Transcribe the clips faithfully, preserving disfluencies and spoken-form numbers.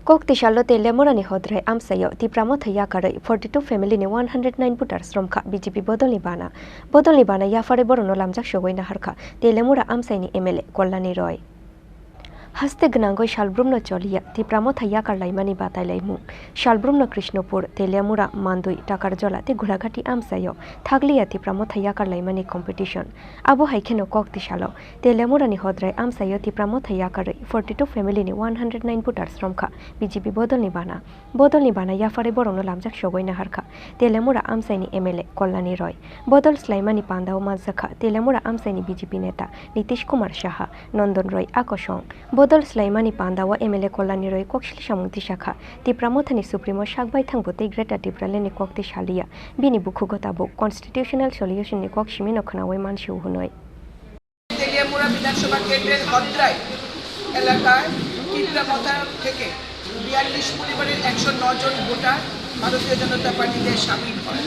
Kok tisalo Teliamurani Hodrai amchaio Tipra Motha yakarwi forty two family ni one hundred nine voters romkha B J P bodolni bana. Bodolni bana yapharwi borokno lamjak sogwi naharkha Teliamura amchaini M L A Kollani Roy. Haste gwnangwi salbrumno choliya Tipra Motha yakar laimani batai laimung. Salbrumno Krishnopur, Teliamura, Mandwi, Takarjola tei Gulaghati amchaio thakliya Tipra Motha yakar laimani competition. Abo hai kheno kok tisalo Teliamurani Hodrai amchaio Tipra Motha yakarwi forty two family ni one hundred nine voters romkha B J P bodolni bana. Bodolni bana yapharwi borokno lamjak sogwi naharkha Teliamura amchaini M L A Kollani Roy. Bodol swlaimani pandao manjakha Teliamura amchaini B J P neta Nitish Kumar Saha, Nondon Roy a kosong. Bodol swlaimani pandao M L A Kollani Roy koksil samung tisakha, Tipra Mothani Supremo sak baithangbo tei Greater Tipraland ni kok tisaliya. Bini bukhugo tabuk constitutional solution ni kok simino khwnawi mansio hwnwi. Teliamura বিধানসভা কেন্দ্রের হদ্রাই এলাকায় টিপরা মথা থেকে বিয়াল্লিশ পরিবারের একশো নয় জন ভোটার ভারতীয় জনতা পার্টিতে সামিল হয়।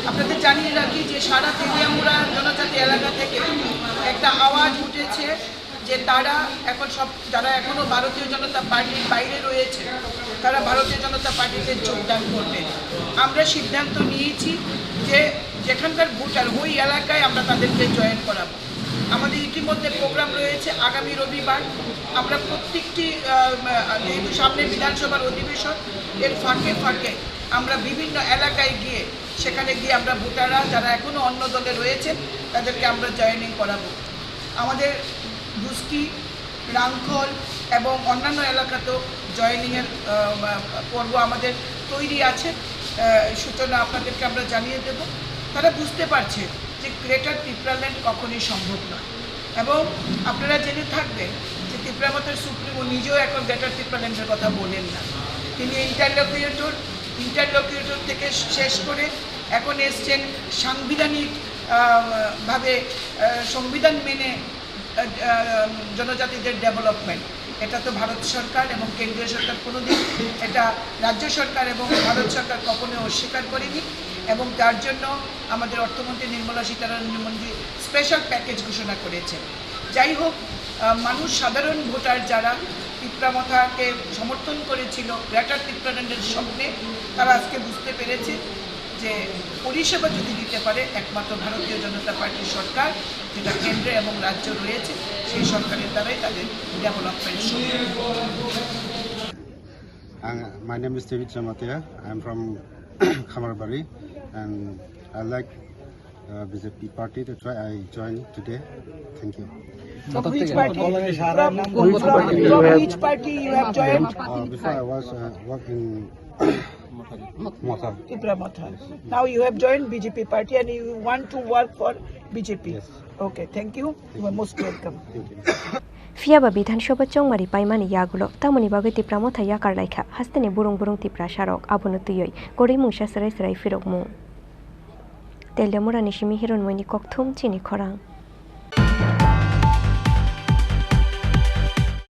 আপনাদের জানিয়ে রাখি যে সারা তেলিয়ামুড়া জনজাতি এলাকা থেকে একটা আওয়াজ উঠেছে যে তারা এখন সব, যারা এখনো ভারতীয় জনতা পার্টির বাইরে রয়েছে, তারা ভারতীয় জনতা পার্টিতে যোগদান করবে। আমরা সিদ্ধান্ত নিয়েছি যে যেখানকার ভোটার ওই এলাকায় আমরা তাদেরকে জয়েন করাবো। আমাদের ইতিমধ্যে প্রোগ্রাম রয়েছে আগামী রবিবার। আমরা প্রত্যেকটি, আহ, যেহেতু সামনে বিধানসভার অধিবেশন, এর ফাঁকে ফাঁকে আমরা বিভিন্ন এলাকায় গিয়ে, সেখানে গিয়ে আমরা ভোটাররা যারা এখনো অন্য দলে রয়েছেন, তাদেরকে আমরা জয়েনিং করাবো। আমাদের বুস্কি, রাংখল এবং অন্যান্য এলাকাতেও জয়েনিংয়ের, আহ, পর্ব আমাদের তৈরি আছে। আহ, সূচনা আপনাদেরকে আমরা জানিয়ে দেব। তারা বুঝতে পারছে যে গ্রেটার টিপ্রাল্যান্ড কখনোই সম্ভব নয়। এবং আপনারা জেনে থাকবেন যে টিপ্রা মথার সুপ্রিমো নিজেও এখন গ্রেটার টিপ্রাল্যান্ডের কথা বলেন না। তিনি ইন্টারলোকিউটর, ইন্টারলোকিউটর থেকে শেষ করে এখন এসছেন সাংবিধানিক, আহ, ভাবে, আহ, সংবিধান মেনে, আহ, আহ, জনজাতিদের ডেভেলপমেন্ট। এটা তো ভারত সরকার এবং কেন্দ্রীয় সরকার কোনোদিন, এটা রাজ্য সরকার এবং ভারত সরকার কখনোই অস্বীকার করেনি। এবং যার জন্য আমাদের অর্থমন্ত্রী নির্মলা সীতারামন স্পেশাল প্যাকেজ ঘোষণা করেছেন। যাই হোক, আহ, মানুষ, সাধারণ ভোটার যারা টিপ্রা মথাকে সমর্থন করেছিল গ্রেটার টিপ্রাল্যান্ডের স্বপ্নে, তারা আজকে বুঝতে পেরেছে যে পরিষেবা যদি দিতে পারে একমাত্র ভারতীয় জনতা পার্টির সরকার, যেটা কেন্দ্রে এবং রাজ্য রয়েছে, সেই সরকারের দ্বারাই তাদের ডেভেলপমেন্ট সম্ভব। Ang, my name is David Jamatia. I'm from Khamarbari, and I like, uh, B J P party. That's why I joined today. Thank you. From which party? From, from which party you have joined? Uh, before I was, uh, working Motha. Tipra Motha. Now you have joined B J P party and you want to work for B J P. Yes. Okay, thank you. You are most welcome. Thank you. Phiya ba Bidhan Sabha chongmari paimani yagulo tamoni bagwi Tipra Motha yakar laikha hasteni burung burung Tiprasa rok abono twiwi kwrwi mungsa swrai swrai phirokmung. Teliamurani simi Hironmoini Kokthum chini khorang.